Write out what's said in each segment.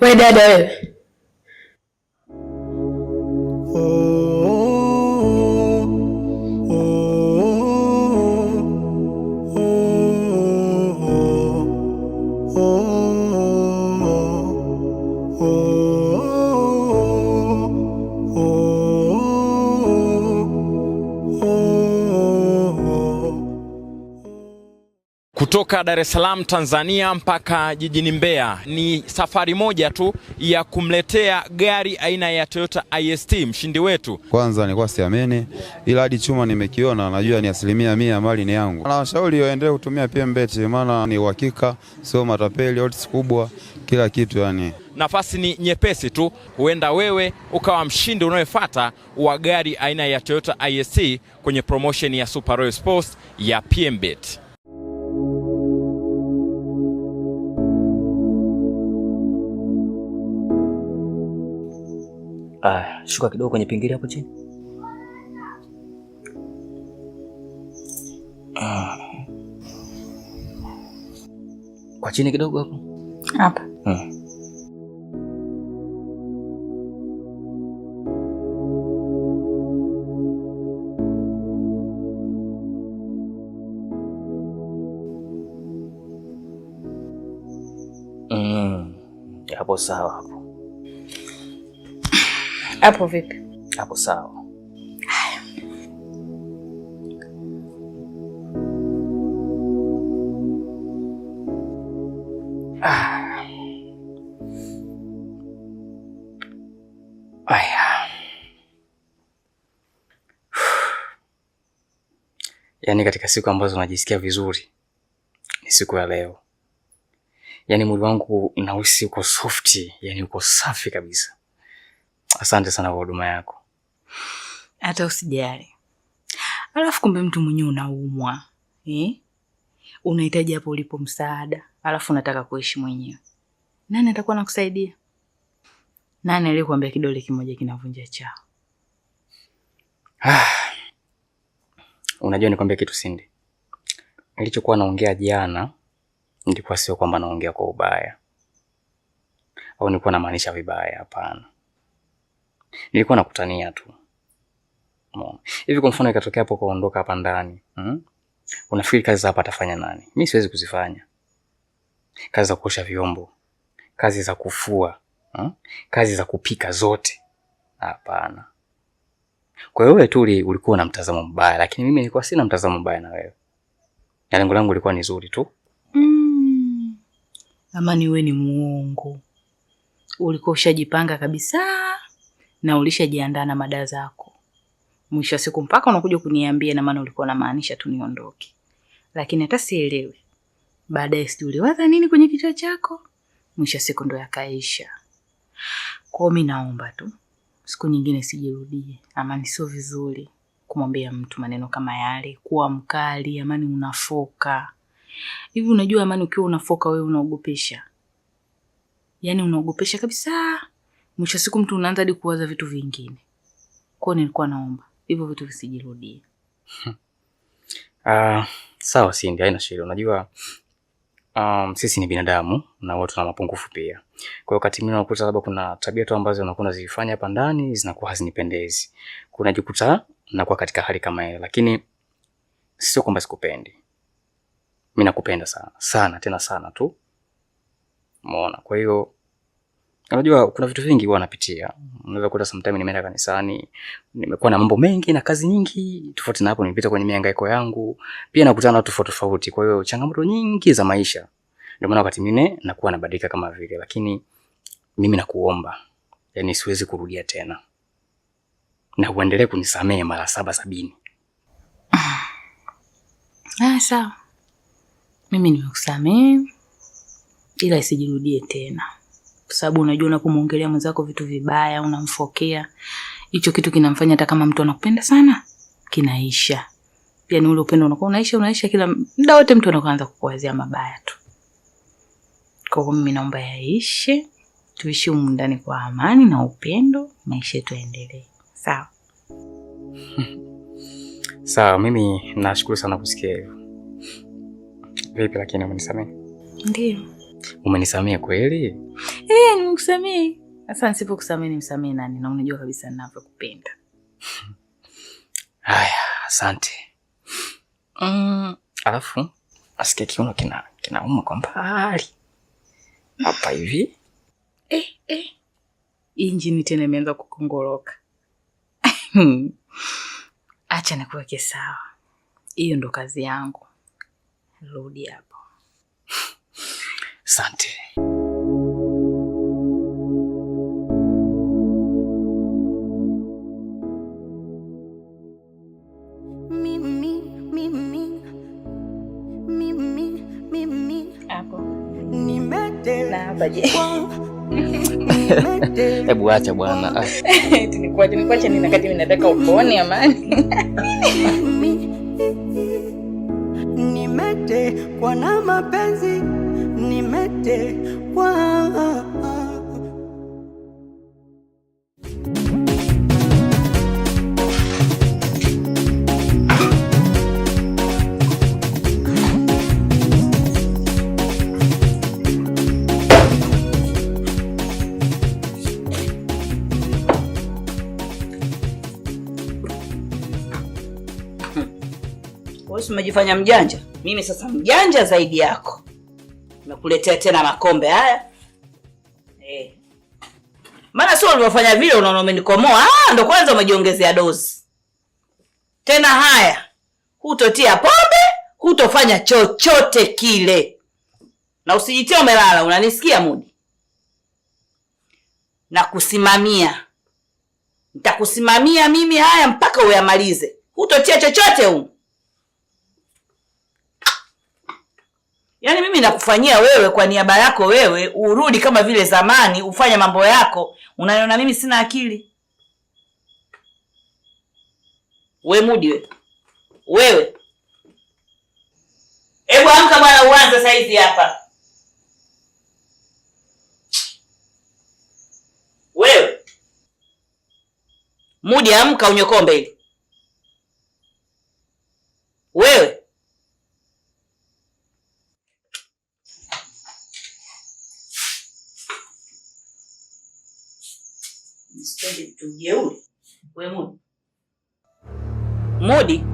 We dada wewe. Kutoka Dar es Salaam Tanzania mpaka jijini Mbeya ni safari moja tu ya kumletea gari aina ya Toyota IST mshindi wetu. Kwanza nilikuwa siamini, ila hadi chuma nimekiona, najua ni 100% mali ni yangu. Na washauri waendelee kutumia PMBet, maana ni uhakika, sio matapeli, odds kubwa, kila kitu yani. Nafasi ni nyepesi tu, huenda wewe ukawa mshindi unayefuata wa gari aina ya Toyota IST kwenye promotion ya Super Royal Sports ya PMBet. Ah, shuka kidogo kwenye pingili hapo chini. Ah. Kwa chini kidogo hapo. Hapa. Hapo sawa hapo. Hapo vipi? Hapo sawa. Haya. Aya. Yaani katika siku ambazo najisikia vizuri ni siku ya leo. Yaani mwili wangu nauhisi uko soft, yaani uko safi kabisa. Asante sana kwa huduma yako. Hata usijali. Alafu kumbe mtu mwenyewe unaumwa eh? Unahitaji hapo ulipo msaada, alafu unataka kuishi mwenyewe. Nani atakuwa nakusaidia? Nani aliyekuambia kidole kimoja kinavunja chao? Unajua nikwambia kitu Cindy, nilichokuwa naongea jana nilikuwa sio kwamba naongea kwa ubaya au nilikuwa namaanisha vibaya, hapana. Nilikuwa nakutania tu. Umeona? Hivi kwa mfano ikatokea hapo kaondoka hapa ndani, Unafikiri kazi za hapa atafanya nani? Mimi siwezi kuzifanya. Kazi za kuosha vyombo, kazi za kufua, Kazi za kupika zote. Hapana. Kwa hiyo wewe tu ulikuwa na mtazamo mbaya, lakini mimi nilikuwa sina mtazamo mbaya na wewe. Na lengo langu lilikuwa ni zuri tu. Amani, wewe ni muongo. Ulikuwa ushajipanga kabisa na ulishajiandaa na mada zako. Mwisho wa siku mpaka unakuja kuniambia, na maana ulikuwa unamaanisha tu niondoke. Lakini hata sielewi. Baadaye sijui uliwaza nini kwenye kichwa chako. Mwisho wa siku ndo yakaisha. Kwa hiyo mimi naomba tu siku nyingine sijirudie. Amani, sio vizuri kumwambia mtu maneno kama yale, kuwa mkali. Amani, unafoka. Hivi unajua Amani, ukiwa unafoka wewe unaogopesha. Yaani unaogopesha kabisa. Mwisho siku mtu unaanza hadi kuwaza vitu vingine. Kwa hiyo nilikuwa naomba hivyo vitu visijirudie. Sawa Cindy, haina shida. Unajua, sisi ni binadamu na watu tuna mapungufu pia. Kwa hiyo wakati mwingine unakuta labda kuna tabia tu ambazo unakuwa unazifanya hapa ndani zinakuwa hazinipendezi. Kunajikuta nakuwa katika hali kama hiyo, lakini sio kwamba sikupendi. Mimi nakupenda sana, sana tena sana tu. Umeona? Kwa hiyo unajua kuna vitu vingi huwa napitia. Unaweza kukuta sometimes nimeenda kanisani, nimekuwa na mambo mengi na kazi nyingi, tofauti na hapo nilipita kwenye mihangaiko yangu, pia nakutana na watu tofauti tofauti. Kwa hiyo changamoto nyingi za maisha. Ndio maana wakati mwingine nakuwa nabadilika kama vile, lakini mimi nakuomba, yaani siwezi kurudia tena. Na uendelee kunisamehe mara 770. Sawa. Mimi nimekusamehe ila isijirudie tena. Kwa sababu unajua unapomuongelea mwenzako vitu vibaya, unamfokea, hicho kitu kinamfanya hata kama mtu anakupenda sana, kinaisha. Yaani ule upendo unakuwa unaisha, unaisha kila muda wote mtu anaanza kukuwazia mabaya tu. Kwa hiyo mimi naomba yaishe, tuishi humu ndani kwa amani na upendo, maisha yetu yaendelee. Sawa? Sawa, mimi nashukuru sana kusikia hivyo. Vipi lakini umenisamehe? Ndio. Umenisamehe kweli? nikusamehe? Sasa nisipokusamehe nimsamehe nani? Na unajua kabisa ninavyokupenda. Haya, asante. Alafu nasikia kiuno kinauma kwa mbali hapa hivi. Injini tena imeanza kukongoroka. Acha nikuweke sawa. Hiyo ndo kazi yangu. Rudi hapo. Asante. Mimi, mimi, mimi, mimi, Hapo. nimetekwa, Na hapa je? nimetekwa. Hebu acha bwana. Ah. Eti nikuache nini wakati mimi nataka upone amani. Mimi, nimetekwa na mapenzi, nimetekwa. Wewe si umejifanya mjanja? Mimi sasa mjanja zaidi yako. Nimekuletea tena makombe haya. Maana sio ulivyofanya vile unaona umenikomoa. Ndo kwanza umejiongezea dozi. Tena haya, hutotia pombe, hutofanya chochote kile. Na usijitie umelala, unanisikia Mudi? Na kusimamia. Nitakusimamia mimi haya mpaka uyamalize. Hutotia chochote humu. Yaani mimi nakufanyia wewe kwa niaba yako wewe, urudi kama vile zamani, ufanye mambo yako. Unaniona mimi sina akili? We Mudi we. Wewe. Hebu amka bwana uanze saizi hapa. Wewe. Mudi amka unywe kombe hili. Wewe. Sipendi mtu mjeuri. We Mudi. Mudi.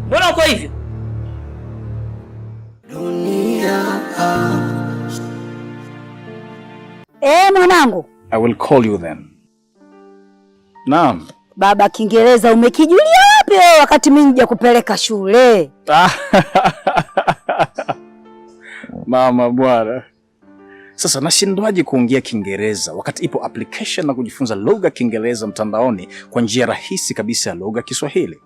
Mbona uko hivyo? Dunia. Mwanangu. I will call you then. Naam. Baba, Kiingereza umekijulia wapi wewe wakati mimi nija kupeleka shule? Mama bwana. Sasa nashindwaje kuongea Kiingereza wakati ipo application na kujifunza lugha Kiingereza mtandaoni kwa njia rahisi kabisa ya lugha Kiswahili.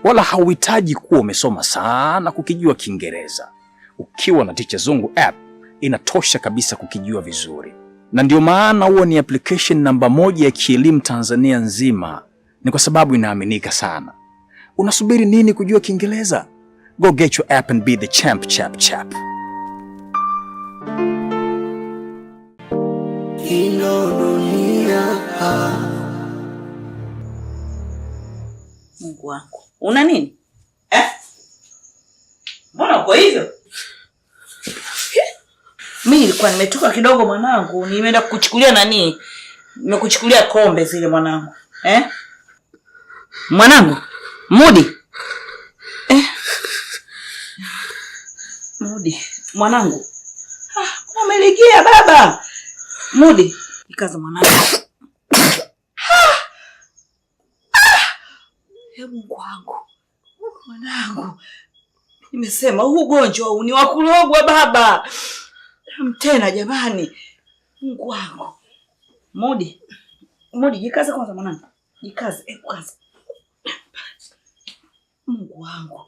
Wala hauhitaji kuwa umesoma sana kukijua Kiingereza. Ukiwa na Ticha Zungu app inatosha kabisa kukijua vizuri. Na ndio maana huo ni application namba 1 ya kielimu Tanzania nzima. Ni kwa sababu inaaminika sana. Unasubiri nini kujua Kiingereza? Go get your app and be the champ, chap, chap. Ino dunia. Mungu wangu. Una nini? Mbona uko hivyo? Mimi nilikuwa nimetoka kidogo mwanangu, nimeenda kukuchukulia nani? Nimekuchukulia kombe zile mwanangu. Mwanangu, Mudi. Mudi, mwanangu. Umelegea baba. Mudi, ikaza mwanangu. Mungu wangu. Mwanangu. Nimesema huu ugonjwa huu ni wa kulogwa baba. Tena jamani. Mungu wangu. Mudi. Mudi, jikaze kwanza mwanangu. Jikaze, kaza. Mungu wangu.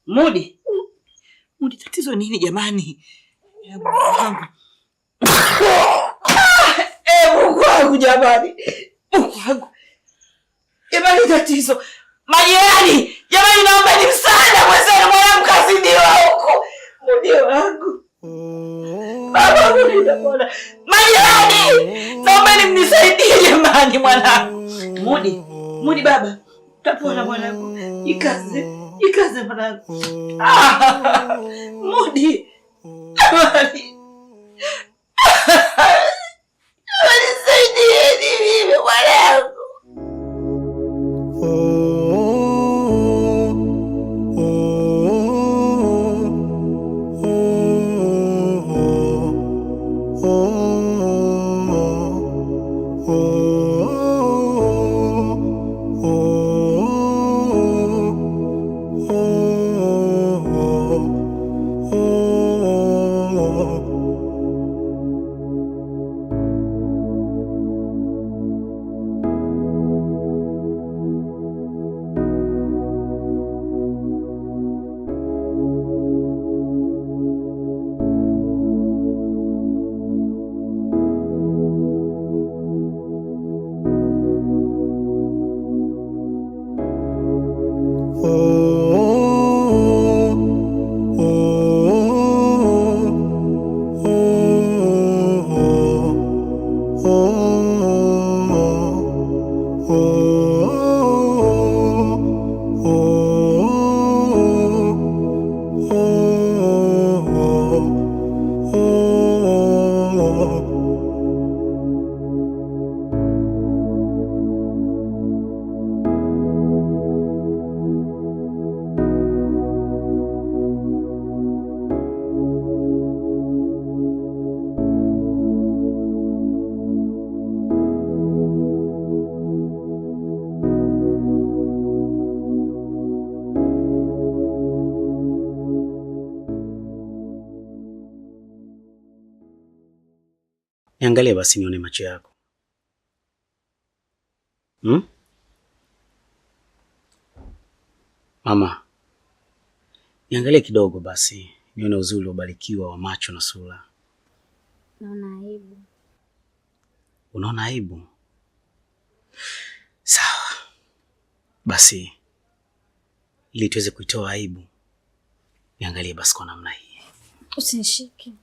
Mudi. Mudi, tatizo nini jamani? Mungu wangu. Mungu wangu jamani. Mungu wangu. Jamani tatizo. Majirani, jamani naomba ni msaada mwenzenu, mwanangu kazidiwa huko. Mudi wangu. Baba Mudi unapona. Majirani, naomba mnisaidie jamani mwanangu. Mudi, Mudi baba. Utapona mwanangu. Jikaze, jikaze mwanangu. Mudi. Jamani. Niangalie basi nione macho yako. Mama, niangalie kidogo basi nione uzuri uliobarikiwa wa macho na sura. Naona aibu. Unaona aibu? Sawa. Basi ili tuweze kuitoa aibu, niangalie basi kwa namna hii. Usinishike.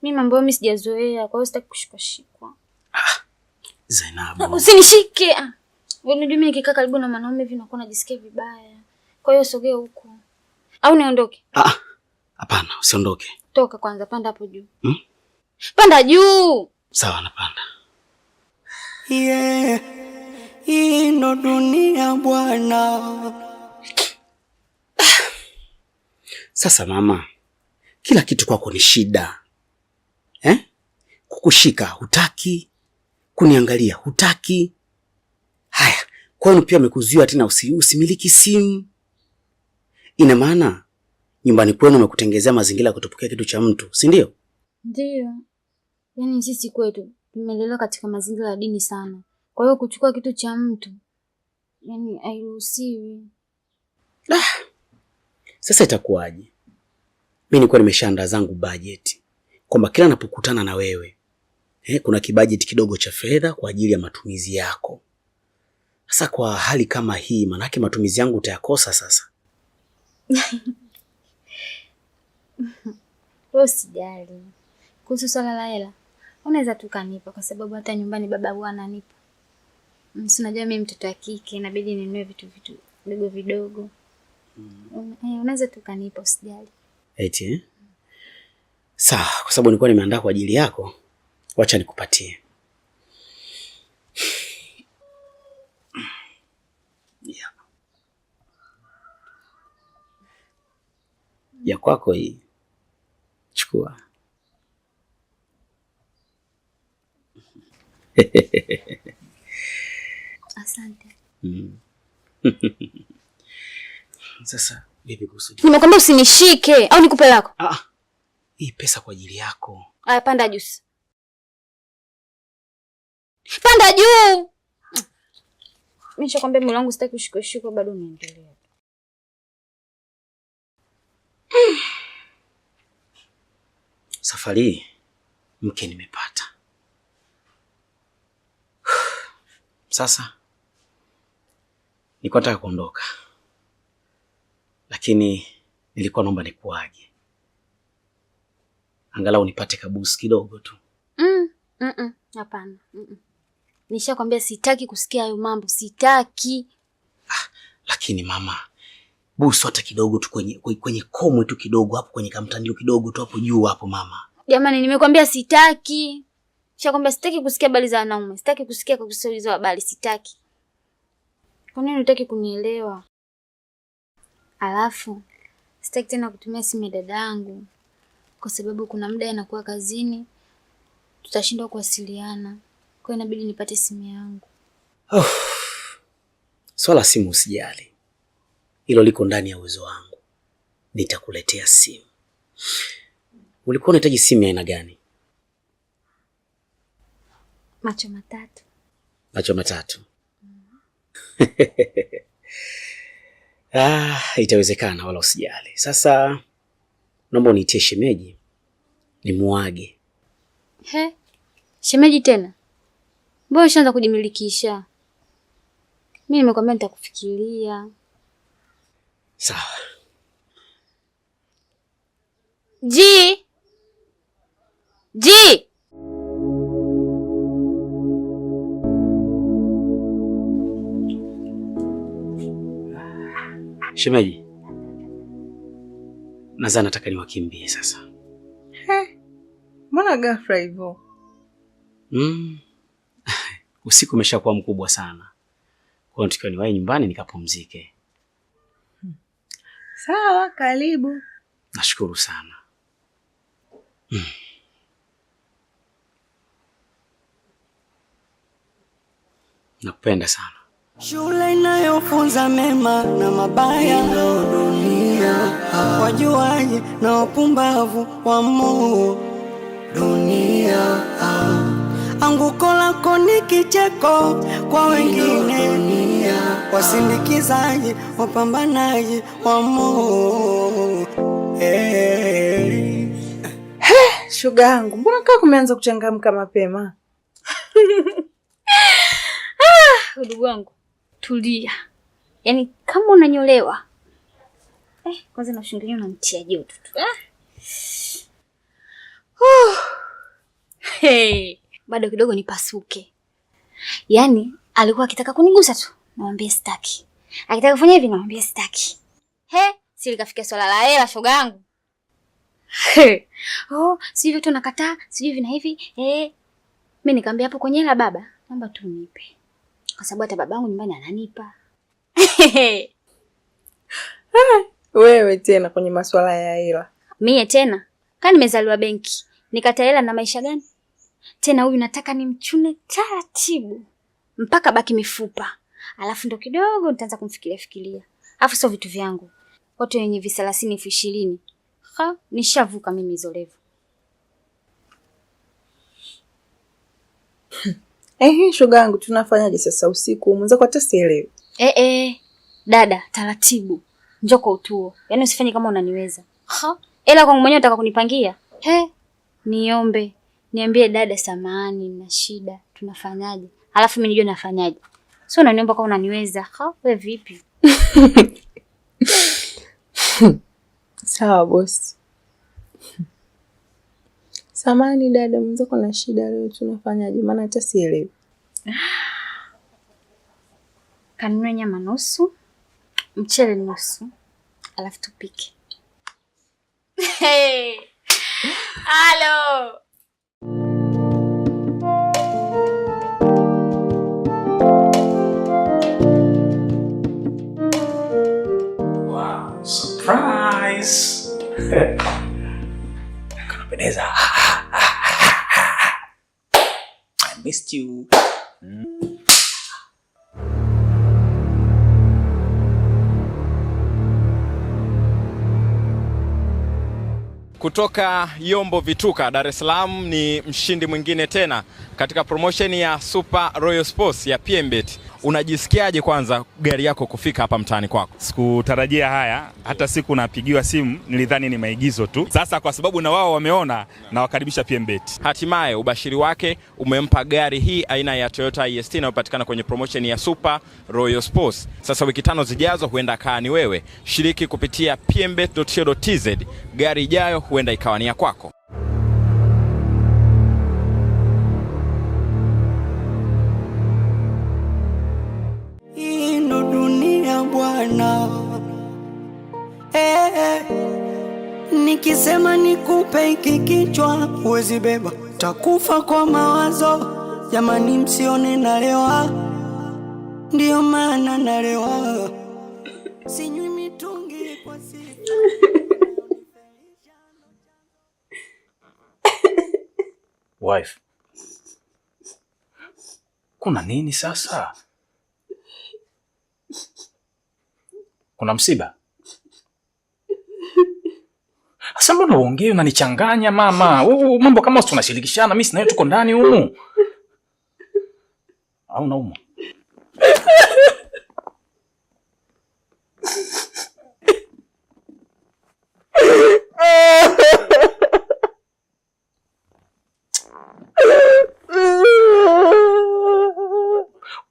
Mimi mambo mimi sijazoea, kwa hiyo sitaki kushikwa shikwa. Zainabu. Usinishike. Wewe unajua mimi nikikaa karibu na mwanaume hivi nakuwa najisikia vibaya. Kwa hiyo sogea huko. Au niondoke? Hapana, usiondoke. Toka kwanza, panda hapo juu. Panda juu. Sawa, napanda. Yeah. Hii ndo dunia bwana. Sasa mama, kila kitu kwako ni shida. Kukushika hutaki, kuniangalia hutaki. Haya, kwani pia amekuzuia tena usimiliki simu. Ina maana nyumbani kwenu amekutengezea mazingira ya kutopokea kitu cha mtu, si ndio? Ndio. Yaani sisi kwetu tumelelewa katika mazingira ya dini sana. Kwa hiyo kuchukua kitu cha mtu yaani hairuhusiwi. Sasa itakuwaje? Mimi nilikuwa nimeshaandaa zangu budget kwamba kila napokutana na wewe kuna kibudget kidogo cha fedha kwa ajili ya matumizi yako. Sasa kwa hali kama hii, manake matumizi yangu utayakosa sasa. Wewe usijali kuhusu swala la hela, unaweza tu kanipa kwa sababu hata nyumbani baba huwa ananipa. Si unajua mimi mtoto wa kike inabidi ninunue vitu vidogo vidogo. Unaweza tu kanipa, usijali. Eti Sawa, kwa sababu nilikuwa nimeandaa kwa ajili yako, wacha nikupatie. Yeah. Ya kwako hii. Chukua. Asante. Sasa vipi kuhusu? Nimekwambia usinishike au nikupe lako? Hii pesa kwa ajili yako. Aya, panda juu. Panda juu. Mimi nishakwambia mwili wangu sitaki kushikwa, bado unaendelea. Safari mke nimepata. Sasa nilikuwa nataka kuondoka, lakini nilikuwa naomba nikuage angalau nipate kabusu kidogo tu. Hapana. Nishakwambia sitaki kusikia hayo mambo, sitaki. Lakini mama, busu hata kidogo tu kwenye komwe tu kidogo hapo, kwenye kamtandio kidogo tu hapo juu hapo mama. Jamani, nimekwambia sitaki. Nishakwambia sitaki kusikia habari za wanaume, sitaki kusikia kuhusu hizo habari, sitaki. Kwa nini hutaki kunielewa? Alafu sitaki tena kutumia simu ya dadangu kwa sababu kuna muda anakuwa kazini, Tutashindwa kuwasiliana. Kwa hiyo inabidi nipate simu yangu. Oh. Swala simu usijali. Hilo liko ndani ya uwezo wangu. Nitakuletea simu. Ulikuwa unahitaji simu ya aina gani? Macho matatu. Macho matatu. Ah, itawezekana wala usijali. Sasa naomba uniitie shemeji nimuage. He? Shemeji tena? Mbona ushaanza kujimilikisha? Mimi nimekwambia nitakufikiria. Sawa. G. G. Shemeji, nadhani nataka niwakimbie sasa. He, mbona ghafla hivyo? Usiku umeshakuwa mkubwa sana. Kwa hiyo tukiwa niwahi nyumbani nikapumzike. Sawa, karibu. Nashukuru sana. Nakupenda sana. Shule inayofunza mema na mabaya ndo dunia. Wajuaji na wapumbavu wa moo dunia. Anguko lako ni kicheko kwa wengine, wasindikizaji wapambanaji wa moo. Hey. He, shuga yangu, mbona kaa kumeanza kuchangamka mapema? Ndugu wangu, tulia. Yaani kama unanyolewa. Kwanza na ushingilia unamtia joto tu. Hey, bado kidogo nipasuke. Yaani alikuwa akitaka kunigusa tu, namwambia sitaki. Akitaka kufanya hivi namwambia sitaki. He, si likafikia swala la hela shoga yangu. Oh, sijui vitu nakataa, sijui hivi na hivi. Mimi nikamwambia hapo kwenye hela baba, naomba tu nipe. Kwa sababu hata babangu nyumbani ananipa. Wewe tena kwenye masuala ya hela. Mie tena? Kani nimezaliwa benki, nikata hela na maisha gani? Tena huyu nataka nimchune taratibu mpaka baki mifupa. Alafu ndo kidogo nitaanza kumfikiria fikiria. Alafu sio vitu vyangu. Watu wenye vi30 20,000. Ha, nishavuka mimi hizo level. Shoga yangu tunafanyaje sasa usiku? Mwenzako hata sielewi. Dada, taratibu. Njoo kwa utuo. Yaani usifanye kama unaniweza. Ha, ela kwangu mwenyewe unataka kunipangia? He, niombe. Niambie dada samahani na shida, tunafanyaje? Alafu mimi nijue nafanyaje. Sio unaniomba kama unaniweza. Ha, wewe vipi? Sawa boss. Samahani dada, mwenzako na shida leo, tunafanyaje? Maana hata sielewi. Kanunue nyama nusu, mchele nusu, alafu tupike. Hey. Halo. Wow, surprise. Kanapendeza. I missed you. Kutoka Yombo Vituka, Dar es Salaam ni mshindi mwingine tena katika promotion ya Super Royal Sports ya PMBet. Unajisikiaje kwanza gari yako kufika hapa mtaani kwako? Sikutarajia haya, hata siku napigiwa simu nilidhani ni maigizo tu. Sasa kwa sababu na wao wameona, na wakaribisha PMBet. Hatimaye ubashiri wake umempa gari hii aina ya Toyota IST inayopatikana kwenye promotion ya Super Royal Sports. Sasa wiki 5 zijazo huenda kaa ni wewe. Shiriki kupitia pmbet.co.tz. Gari ijayo huenda ikawa ni ya kwako. Nikisema nikupe hiki kichwa huwezi beba, takufa kwa mawazo. Jamani msione nalewa, ndio maana nalewa. Sinywi mitungi kwa siku. Wife. Kuna nini sasa? Kuna msiba? Sasa mbona uongee unanichanganya mama? Wewe mambo kama tunashirikishana, mimi sina, tuko ndani humu. Au naumwa?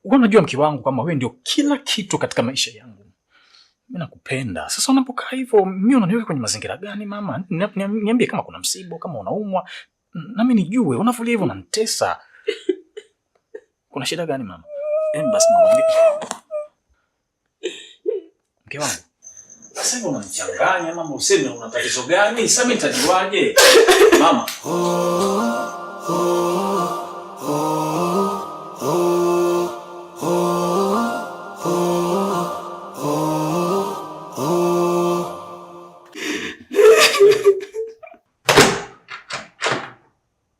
Unajua mke wangu kama wewe ndio kila kitu katika maisha yangu. Mimi nakupenda. Sasa unapokaa hivyo, mimi unaniweka kwenye mazingira gani mama? Niambie kama kuna msiba, kama unaumwa, nami nijue. Unavulia hivyo unanitesa. Kuna shida gani mama? Basi mama. Mke wangu. Sasa hivi unanichanganya mama, useme una tatizo gani? Sasa mimi nitajuaje? Mama.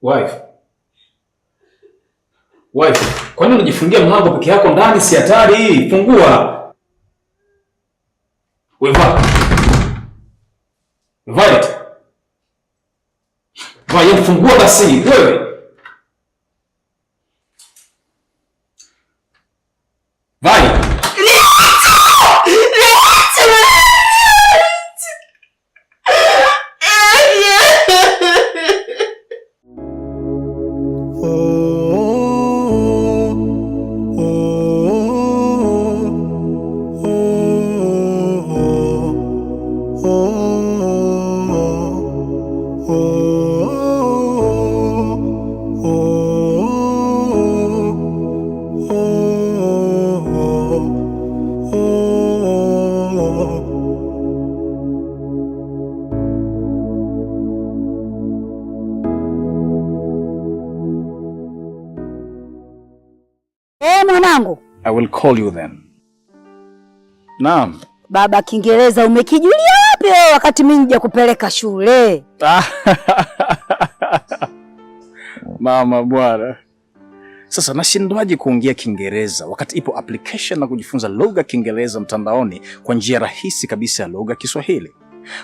Wife. Wife, kwa nini unajifungia mlango peke yako ndani? Si hatari hii? Fungua. Wewe. Violet. Violet, fungua basi wewe. Violet. Mwanangu. I will call you then. Naam. Baba, Kiingereza umekijulia wapi wewe wakati mimi nija kupeleka shule? Mama bwana. Sasa nashindwaje kuongea Kiingereza wakati ipo application na kujifunza lugha ya Kiingereza mtandaoni kwa njia rahisi kabisa ya lugha ya Kiswahili.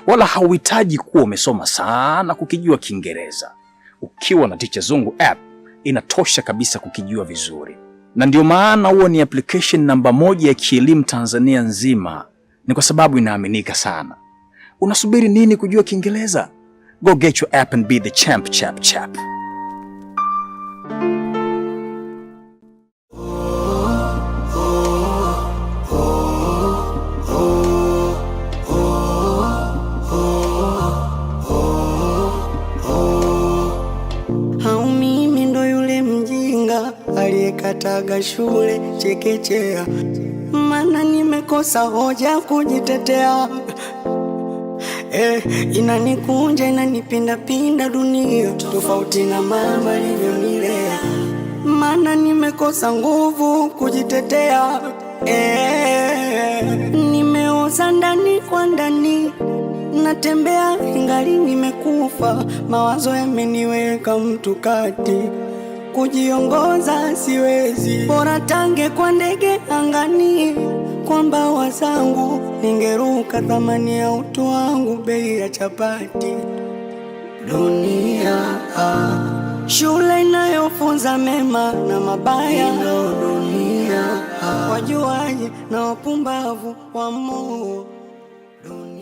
Wala hauhitaji kuwa umesoma sana kukijua Kiingereza. Ukiwa na Ticha Zungu app inatosha kabisa kukijua vizuri. Na ndio maana huo ni application namba 1 ya kielimu Tanzania nzima. Ni kwa sababu inaaminika sana. Unasubiri nini kujua Kiingereza? Go get your app and be the champ chap chap. Aliyekataga shule chekechea, maana nimekosa hoja kujitetea. Inanikunja inanipinda pinda dunia, tofauti na mama alivyonilea, maana nimekosa nguvu kujitetea. Nimeoza ndani kwa ndani, natembea ingali nimekufa, mawazo yameniweka mtu kati, kujiongoza siwezi, bora tange kwa ndege angani, kwa mbawa zangu ningeruka, thamani ya utu wangu bei ya chapati. Dunia shule inayofunza mema na mabaya, dunia wajuaji na wapumbavu wa Mungu. Dunia.